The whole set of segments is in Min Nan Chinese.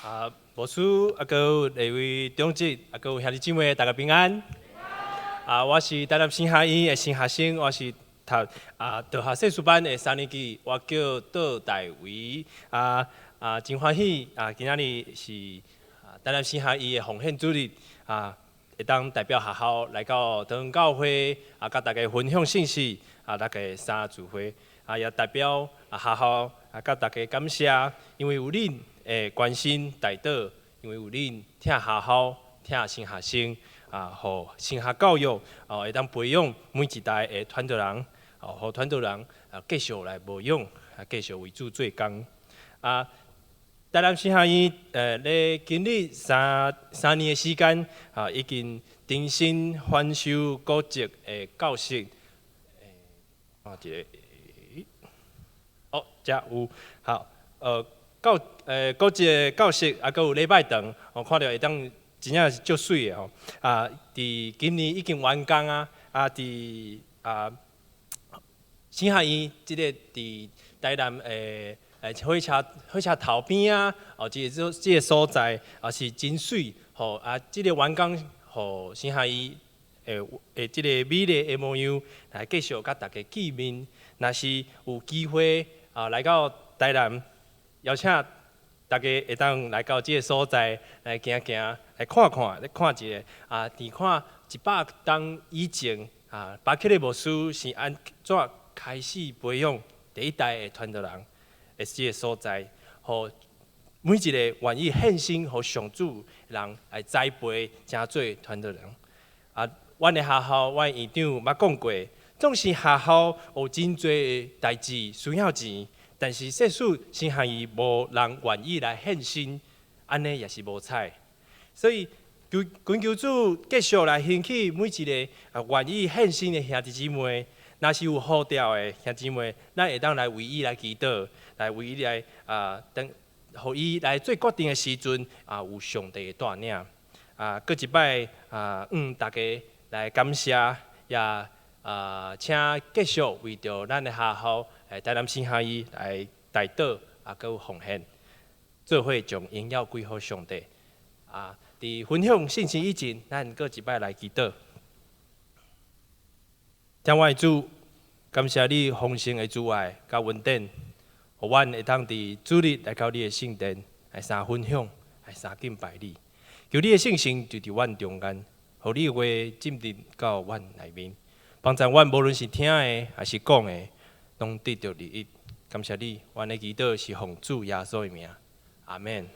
啊，牧師啊，閣有列位長執啊，閣有兄弟姊妹，大家平安。啊，我是台南神學院的新學生，我是讀道學碩士班的三年級，我叫杜大維。真歡喜啊，今仔日是台南神學院的奉獻主日啊，會當代表學校來到桃園教會啊，佮大家分享信息啊，大家三聚會啊，也代表學校啊，佮大家感謝，因為有恁的關心代禱，因為有恁疼學校、疼新學生啊，予神學教育哦，會當培養每一代的傳道人，哦，予傳道人啊繼續來牧養，啊繼續為主做工。啊，台南神學院咧經歷三年的時間，啊，已經重新翻修古蹟的教室。看一下，哦，遮有好，古蹟的教室，啊，閣有禮拜堂，我看著會當真正是足媠的吼。啊，佇今年已經完工啊，啊，佇神學院這個佇台南的火車頭邊啊，哦，這個所在啊是真媠，吼啊，這個完工，予神學院的這個美麗的模樣來繼續佮大家見面。若是有機會啊來到台南，邀請大家會當來到這個所在來行行，來看看，來看一下啊，佇看100冬以前啊，巴克利牧師是按怎開始培養第一代的傳道人的這個所在，予每一個願意獻身予上主的人來栽培，成做傳道人。啊，阮的學校，阮院長捌講過，縱使學校有真濟代誌需要錢，但是設使神學院無人願意來獻身，按呢也是無彩。所以求主繼續來興起每一個願意獻身的兄弟姊妹。若是有呼召的兄弟姊妹，咱會當來為伊來祈禱，來為伊來啊，等，予伊來做決定的時陣啊，有上帝的帶領。啊，閣一擺啊，大家來感謝，也請繼續為著咱的學校，台南神學院來代禱，啊，閣有奉獻，做伙將榮耀歸予上帝。啊，佇分享信息以前，咱閣一擺來祈禱。天父主，感謝你豐盛的慈愛佮恩典，予阮會當佇主日來到你的聖殿來相分享，來相敬拜你。求你的聖神就佇阮中間，予你的話進入到阮內面，幫助阮無論是聽的抑是講的，攏得著利益。感謝你，阮的祈禱是奉主耶穌的名，阿們。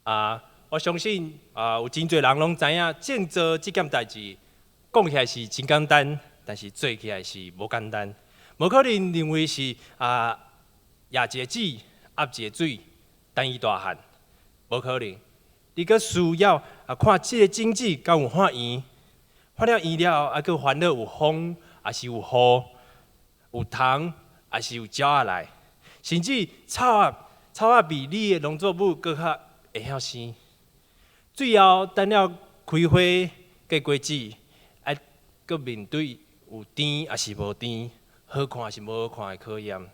啊，我相信啊，有真濟人攏知影種稻這件代誌，講起來是真簡單，但是做起來是無簡單。無可能認為是啊，壓一個籽，壓一個水，等伊大漢，無可能。你閣需要啊，看這個種子敢有發圓，發了圓了後，啊，閣煩惱有風，抑是有雨，有蟲，抑是有鳥仔來，甚至草仔，草仔比你的農作物閣較會曉生。最後等了開花結果子，啊，閣面對有甜抑是無甜，好看抑是無好看的考驗。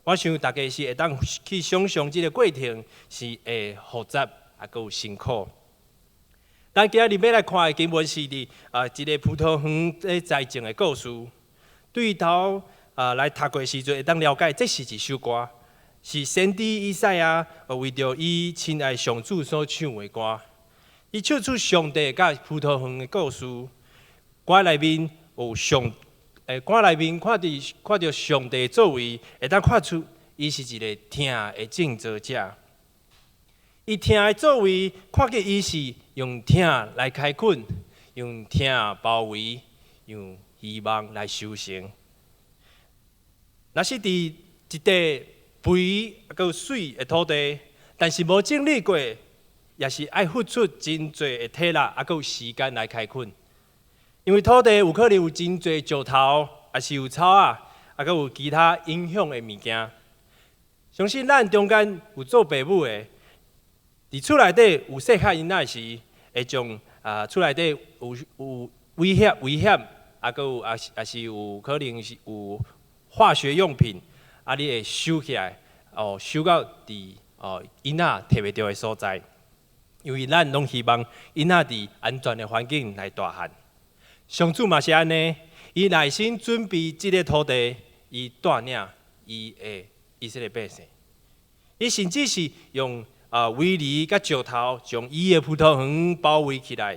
我想大家是會當去想象這個過程是會複雜，啊，閣有辛苦。咱今日欲來看的經文是佇一個葡萄園咧栽種的故事。對頭來讀過時陣，會當了解這是一首歌，是先知以賽亞為著伊親愛上主所唱的歌。伊唱出上帝佮葡萄園的故事。歌內面有上，歌內面看著上帝作為，會當看出伊是一個疼的種稻者。伊疼的作為，看見伊是用疼來開墾，用疼包圍，用希望來收成。若是佇一塊肥閣有媠的土地，但是無整理過，也是愛付出真濟的體力，啊，閣有時間來開墾。因為土地有可能有真濟石頭，抑是有草仔，啊，閣有其他影響的物件。相信咱中間有做爸母的，佇厝內底有細漢囡仔時，會將厝內底有危險，啊，閣有抑是有可能是有化學用品，啊，你會收起來，哦，收到佇哦囡仔提袂著的所在，因為咱攏希望囡仔佇安全的環境來大漢。上主嘛是按呢，伊耐心準備這个土地，伊帶領伊的以色列百姓。伊甚至是用圍籬佮石頭將伊的葡萄園包圍起來，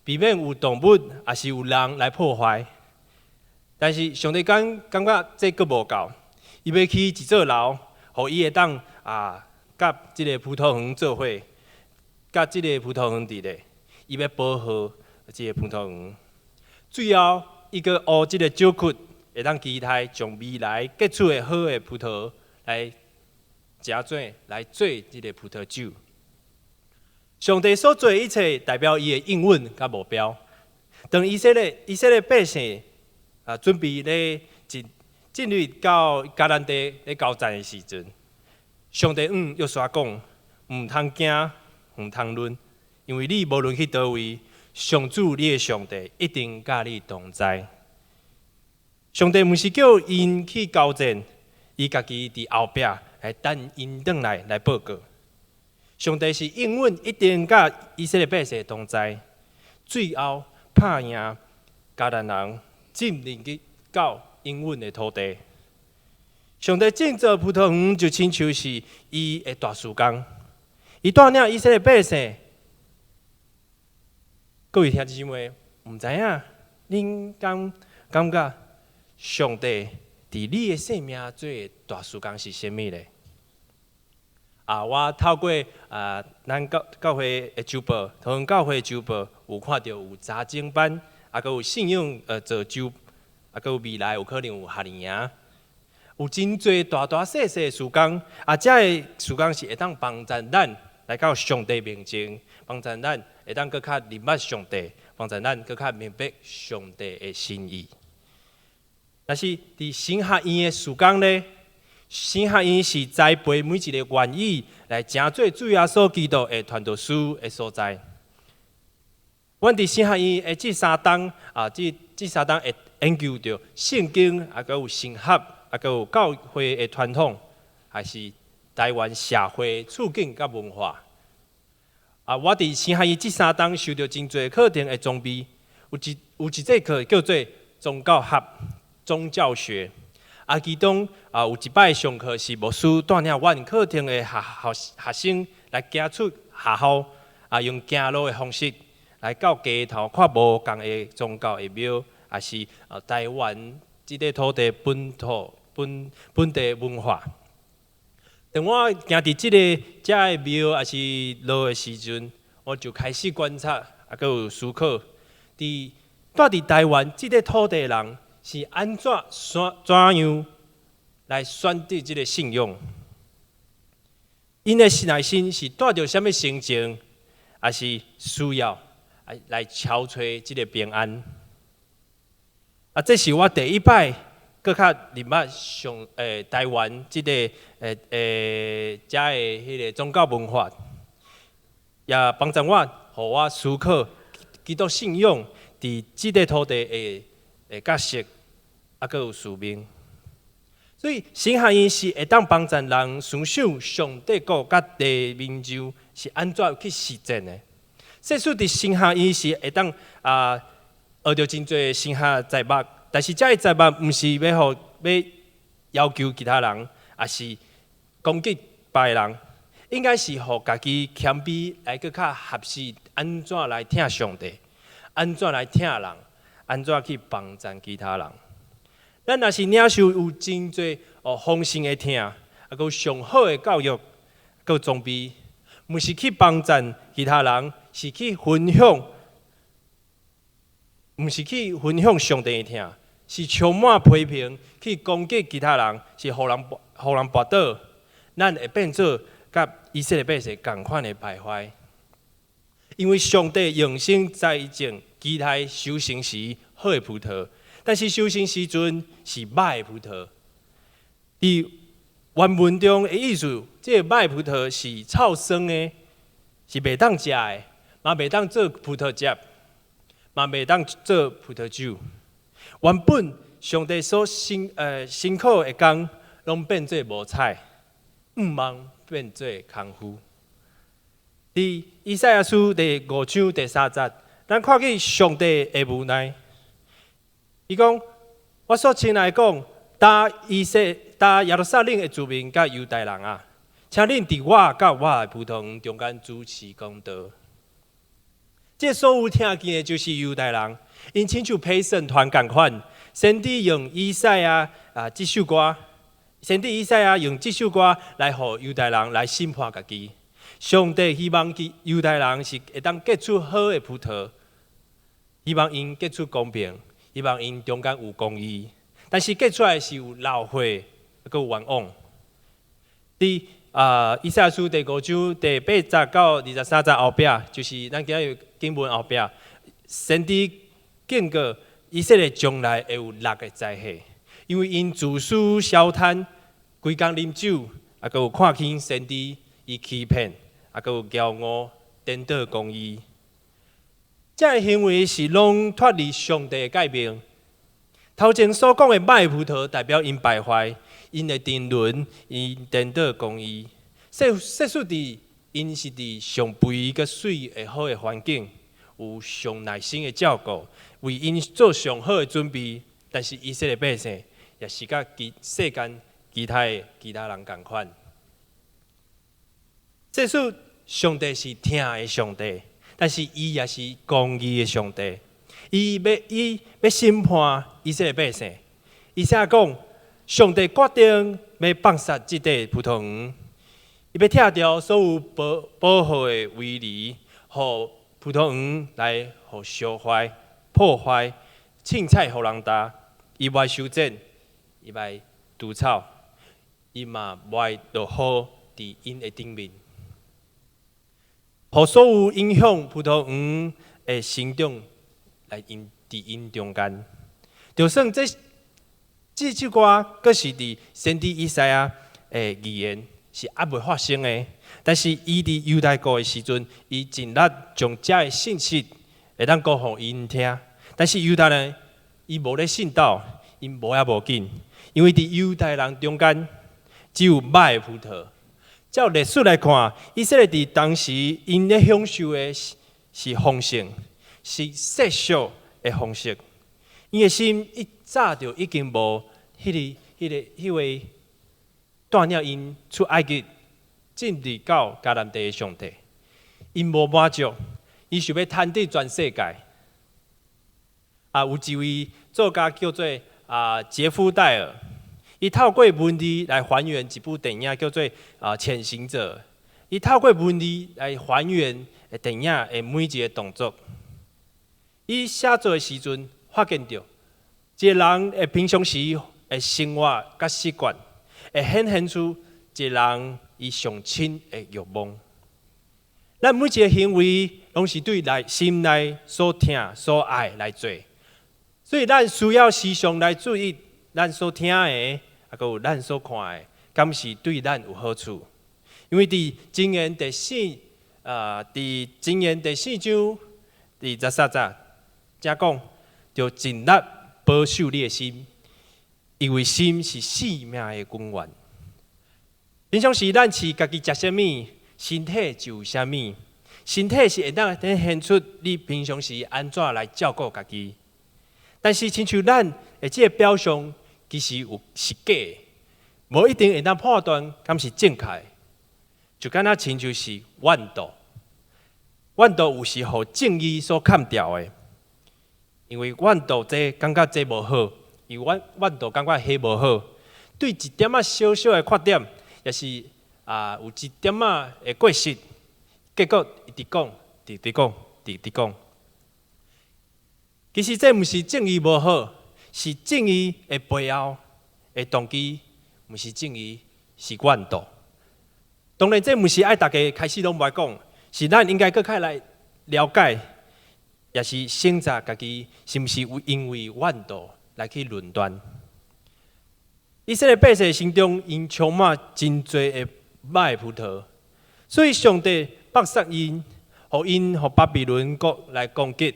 避免有動物抑是有人來破壞。但是上帝講感覺這閣無夠，伊欲起一座樓，予伊會當佮這个葡萄園做伙，佮這个葡萄園佇咧，伊欲保護這个葡萄園。最後，伊閣挖這个石窟，會當期待將未來結出的好的葡萄來成做來做這个葡萄酒。上帝所做的一切，代表伊的應允佮目標。當以色列百姓準備咧進入到迦南地咧交戰的時陣，上帝向約書亞講：毋通驚，毋通論，因為你無論去佗位，上主你的上帝一定佮你同在。上帝毋是叫𪜶去交戰，伊家己佇後壁來等𪜶轉來來報告。上帝是應允一定佮以色列百姓同在，最後拍贏迦南人，進入去到應允的土地。上帝建造葡萄園就親像是伊的大事工，伊帶領以色列百姓。各位兄弟姊妹，毋知影恁敢感覺上帝佇你的生命做的大事工是啥物咧？我透過咱教會的周報，桃園教會的周報，有看著有查經班，閣有信仰造就，閣有未來有可能有夏令營，有真濟大大細細的事工，這个事工是會當幫助咱來到上帝面前，幫助咱會當閣較認捌上帝，幫助咱閣較明白上帝的心意。但是佇神學院的事工咧，神學院是栽培每一个願意來成做主耶穌基督的傳道師的所在。阮佇神學院的這三冬，這三冬會研究著聖經，閣有神學，閣有教會的傳統，還是台灣社會處境佮文化。我佇神學院這三冬受著真濟課程的裝備，有一節課叫做宗教學、宗教學。其中有一擺上課是牧師帶領阮課程的學生來行出學校，用行路的方式來到街頭看無仝的宗教的廟，抑是台灣這个土地本土本地文化。當我行佇這个遮的廟抑是路的時陣，我就開始觀察，閣有思考，佇蹛佇台灣這个土地的人是按怎選怎樣來選擇這个信仰？𪜶的內心是帶著啥物心情，抑是需要來求揣這个平安？這是我第一擺閣較認捌上台灣這个遮的彼个宗教文化，也幫助我，予我思考基督信仰佇這个土地的角色，閣有使命。所以神學院是會當幫助人思想上帝國佮地面上是按怎去實踐的。即使佇神學院是會當學著真濟神學在目，但是這个在目毋是欲予欲要求其他人，抑是攻擊別人，應該是予家己謙卑來閣較學習按怎來疼上帝，按怎來疼人，按怎去幫助其他人。咱若是領受有真濟豐盛的疼，閣有上好的教育，閣有裝備，毋是去幫助其他人，是去分享，毋是去分享上帝的疼，是充滿批評去攻擊其他人，是予人跋倒，咱會變做佮以色列百姓仝款的敗壞。因為上帝用心栽種期待收成時好的葡萄，但是收成時陣是歹的葡萄。佇原文中的意思，這個歹葡萄是臭酸的，是袂當食的，嘛袂當做葡萄汁，嘛袂當做葡萄酒。原本上帝所辛苦的工，攏變做無彩，向望變做空虛。佇以賽亞書第五章第三節，咱看見上帝的無奈。伊講：我所親愛講，噠耶路撒冷的子民佮猶大人啊，請恁佇我佮我的葡萄園中間主持公道。這所有聽見的就是猶大人，𪜶親像陪審團仝款，先知用以賽亞啊這首歌，先知以賽亞用這首歌來予猶大人來審判家己。上帝希望其猶大人是會當結出好的葡萄，希望𪜶結出公平，希望𪜶中間有公義，但是結出來是有流血，閣有冤枉。佇以賽亞書第五章第八節到23節後壁，就是咱今日經文後壁，先知警告以色列將來會有六个災禍，因為𪜶自私消貪，規工啉酒，啊，閣有看輕先知，伊欺騙，啊，閣有驕傲，顛倒公義。這个行為是攏脫離上帝的誡命。頭前所講的歹葡萄，代表𪜶敗壞，𪜶的沉淪，𪜶顛倒公義。設使佇𪜶是佇上肥閣媠的好的環境，有上耐心的照顧，為𪜶做上好的準備。但是以色列百姓也是佮其世間其他的其他人仝款。這使上帝是疼的上帝，但是伊也是公義的上帝。伊欲審判以色列百姓。以賽亞講，上帝決定欲放殺這塊葡萄園，伊欲拆掉所有保護的圍籬，予葡萄園來予燒壞、破壞、凊彩予人踏。伊無愛修剪，伊愛除草，伊嘛無愛落雨佇𪜶的頂面，予所有影響葡萄園的生長來𪜶佇𪜶中間。就算這首歌，閣是佇先知以賽亞的預言是猶未發生的，但是伊佇猶大國的時陣，伊盡力將這个信息會當講予𪜶聽。但是猶大人伊無咧信道，𪜶無也無緊，因為佇猶大人中間只有歹的葡萄。照歷史來看，以色列佇當時𪜶咧享受的是豐盛，是世俗的方式。𪜶的心一早就已經無彼個帶領𪜶出埃及進入到迦南地的上帝，𪜶無滿足，伊想欲貪得全世界。有一位作家叫做傑夫戴爾，伊透過文字來還原一部電影叫做《潛行者》。伊透過文字來還原電影的每一个動作。伊寫作的時陣，發現著一個人的平常時的生活佮習慣，會顯現出一個人伊上深的欲望。咱每一个行為，攏是對內心內所疼所愛來做，所以咱需要時常來注意咱所聽的，啊，閣有咱所看的，敢是對咱有好處？因為佇箴言第四啊，佇箴言第四章第13節，遮講，著盡力保守你的心，因為心是性命的根源。平常時咱飼家己食啥物，身體就有啥物。身體是會當顯現出你平常時按怎來照顧家己。但是親像咱的這个表象，其實有是假的，無一定會當判斷敢是正確的。就敢若親像是怨妒，怨妒有時予正義所砍掉的，因為怨妒這感覺這無好，伊怨妒感覺彼無好，對一點仔小小的缺點，抑是有一點仔的過失，結果一直講，直直講，直直講。其實這毋是正義無好，是正義的背後的動機，毋是正義，是怨妒。當然，這毋是愛逐家開始攏無愛講，是咱應該閣較來了解，也是省察家己是毋是有因為怨妒來去論斷。以色列百姓心中𪜶充滿真濟的歹葡萄，所以上帝放殺𪜶，予𪜶予巴比倫國來攻擊，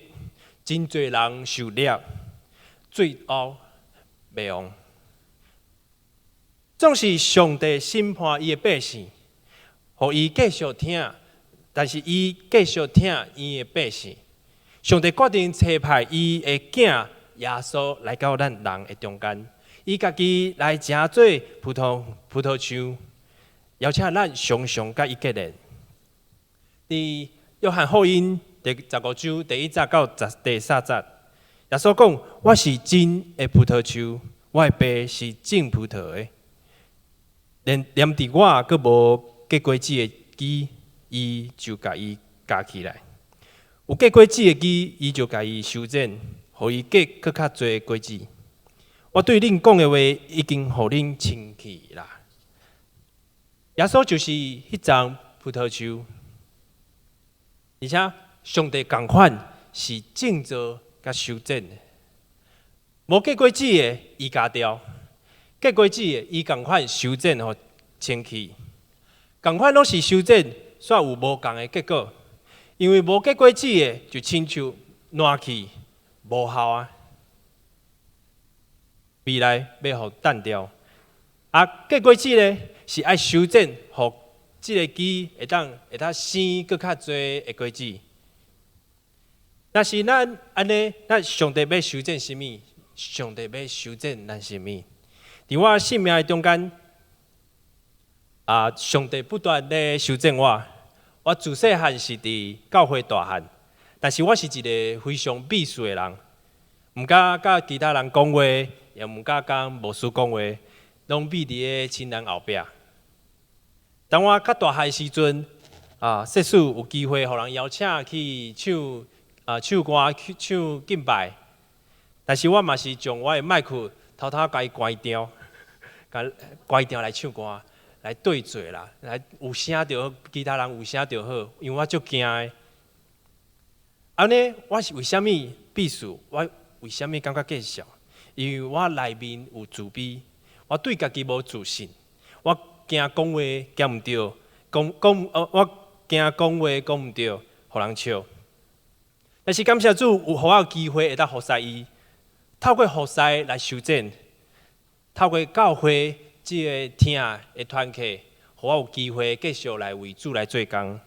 真濟人受掠，最後滅亡。總是上帝審判伊的百姓，予伊繼續疼，但是伊繼續疼伊的百姓。上帝決定差派伊的囝耶穌來到咱人的中間，伊家己來成做葡萄樹，邀請咱常常佮伊結連。佇約翰福音第15章第1節到第3節，耶穌講：我是真的葡萄樹，我的爸是種葡萄的。連黏佇我閣無結果子的枝，伊就共伊鉸起來；有結果子的枝，伊就共伊修剪，予伊結閣較濟果子。我對恁講的話，已經予恁清氣啦。耶穌就是彼叢葡萄樹，而且上帝仝款是種造佮修剪的。無結果子的，伊鉸掉；結果子的，伊仝款修剪予清氣。仝款攏是修剪，煞有無仝的結果。因為無結果子的，就親像爛去，無效啊。未來欲予擲掉。啊，結果子咧是愛修剪，予這个枝會當生閣較濟的果子。若是咱按呢，咱上帝欲修剪啥物？上帝欲修剪咱啥物？佇我生命的中間，啊，上帝不斷咧修剪我。我自細漢是佇教會大漢，但是我是一个非常避世的人，毋敢佮其他人講話，也毋敢佮牧師講話，攏秘佇咧親人後壁。當我較大漢時陣，啊，說使有機會予人邀請去唱歌、去唱敬拜，但是我嘛是將我的麥克偷偷共伊關掉，共關掉來唱歌，來對坐啦，來有聲就好，其他人有聲就好，因為我足驚的。按呢，我是為啥物避世？我為啥物感覺見笑？因為我內面有自卑，我對家己無自信，我驚講話講毋對，講講呃，我驚講話講毋對，予人笑。但是感謝主，有予我機會會當服侍伊，透過服侍來修剪，透過教會這个疼的團契，予我有機會繼續來為主來做工。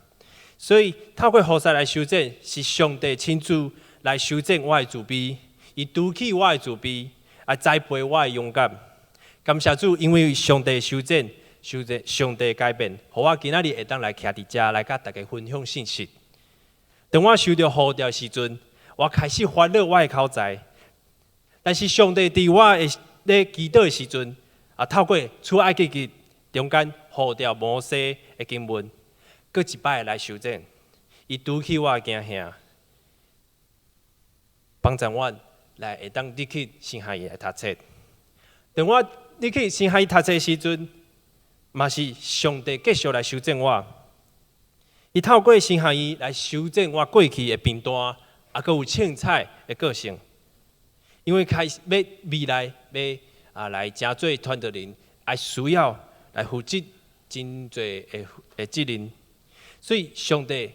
所以透過服侍來修剪，是上帝親自來修剪我的自卑，伊除去我的自卑，來栽培我的勇敢。感謝主，因為上帝修剪、修剪、上帝改變，予我今仔日會當來徛佇遮來佮大家分享信息。當我收著呼召的時陣，我開始煩惱我的口才。但是上帝佇我的咧祈禱的時陣，啊，透過出埃及記中間呼召摩西的經文，閣一擺來修剪，伊除去我的驚嚇，幫助我來會當入去神學院來讀冊。當我入去神學院讀冊的時陣，嘛是上帝繼續來修剪我。伊透過神學院來修剪我過去的貧惰，啊，閣有凊彩的個性。因為開始欲未來欲啊來成做傳道人，愛需要來負責真濟的責任，所以上帝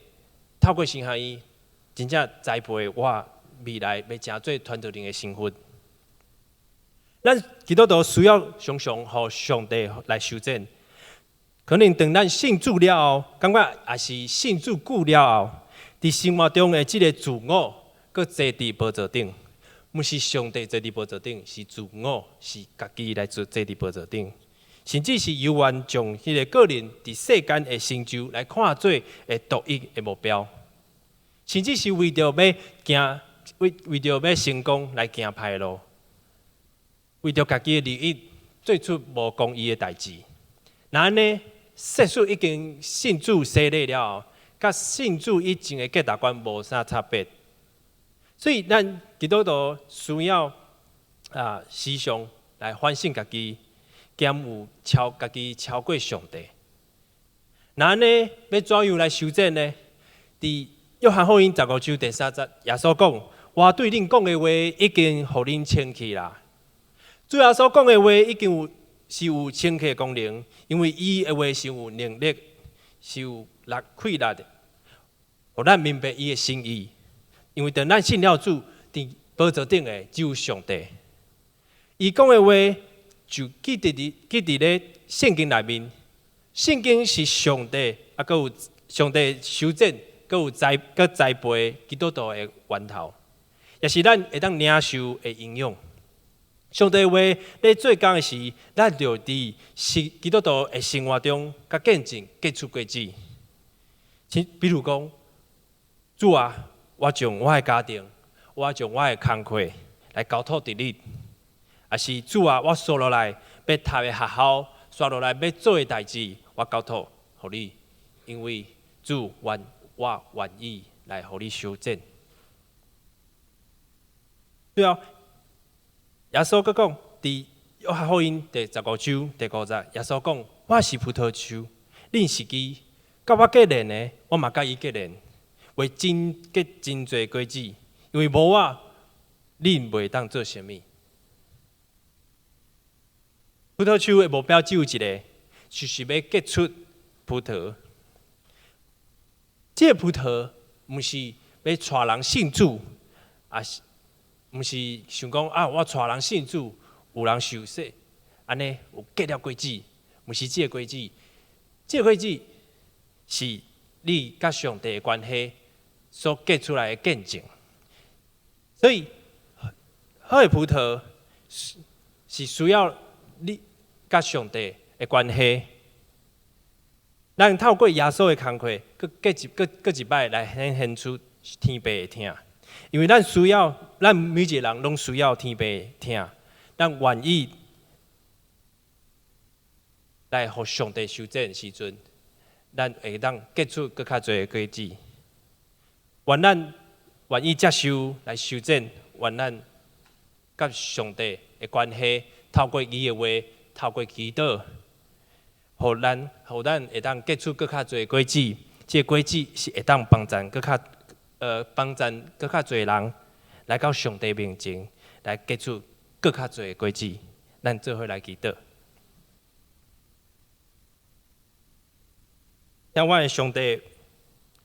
透過神學院，真正栽培我未來欲成做傳道人的身份。咱基督徒需要常常予上帝來修剪。可能當咱信主了後，感覺也是信主久了後，佇生活中的這个自我，閣坐佇寶座頂，毋是上帝坐佇寶座頂，是自我，是家己來坐佇寶座頂，甚至是猶原將彼个個人佇世間的成就來看做的獨一的目標，甚至是為著欲行，為著欲成功來行歹路，為著家己的利益，做出無公義的代誌。若按呢，說使已經信主洗禮了後，佮信主以前的價值觀無啥差別。所以，咱基督徒需要啊，時常來反省家己，兼有超家己超過上帝。若按呢，欲怎樣來修剪呢？佇約翰福音15章第3節，耶穌講：我對恁講的話已經予恁清氣啦。主耶穌講的話已經有是有清氣的功能，因為伊的話是有能力，是有力氣力的，予咱明白伊的心意。因為當咱信了主，佇寶座頂的只有上帝。伊講的話就記佇咧聖經內面。聖經是上帝啊，閣有上帝修剪，閣有栽閣栽培基督徒的源頭，也是咱會當領受的營養。上帝話咧做工的時，咱就佇是基督徒的生活中，佮見證結出果子。比如講，主啊，我將我的家庭，我將我的工課來交託佇你，抑是主啊，我紲落來欲讀的學校，紲落來欲做的代誌，我交託予你，因為主願我願意來予你修剪。對啊，耶穌閣講，佇約翰福音第15章第5節，耶穌講：我是葡萄樹，恁是枝，佮我結連的，我嘛佮伊結連，會真結真濟果子，因為無我，恁袂當做啥物。葡萄樹的目標只有一个，就是欲結出葡萄。這个葡萄毋是欲帶人信主，抑是毋是想講啊，我帶人信主，有人受洗，按呢有結了果子，毋是這个果子。這个果子是你佮上帝的關係所結出來的見證。所以，好的葡萄是需要你佮上帝的關係。咱透過耶穌的工課，閣閣一閣閣一擺來顯現出天父的疼，因為咱需要，咱每一個人攏需要天父的疼，咱願意來予上帝修剪的時陣，咱會當結出閣較濟的果子。願咱願意接受來修剪，願咱佮上帝的關係，透過伊的話，透過祈禱，予咱會當結出閣較濟果子。這個果子是會當幫贊閣較濟人來到上帝面前，來結出閣較濟的果子。咱做伙來祈禱。疼阮的上帝，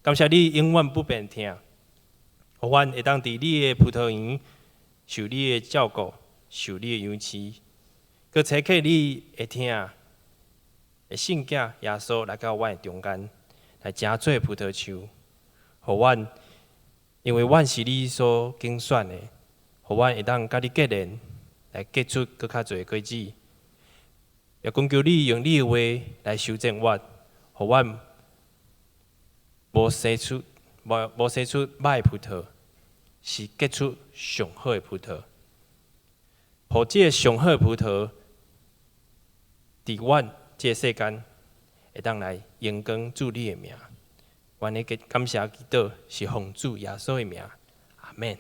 感謝你永遠不變疼，予阮會當佇你的葡萄園受你的照顧，受你的養飼，閣差遣你的疼的聖子耶穌來到阮的中間，來成做葡萄樹，予阮，因為阮是你所揀選的，予阮會當佮你結連，來結出閣較濟果子。也懇求你用你的話來修剪我，予阮無生出䆀葡萄，是結出上好的葡萄。予這个上好的葡萄，佇阮這个世間會當來榮光主你的名。阮的感謝祈禱是奉主耶穌的名，阿們。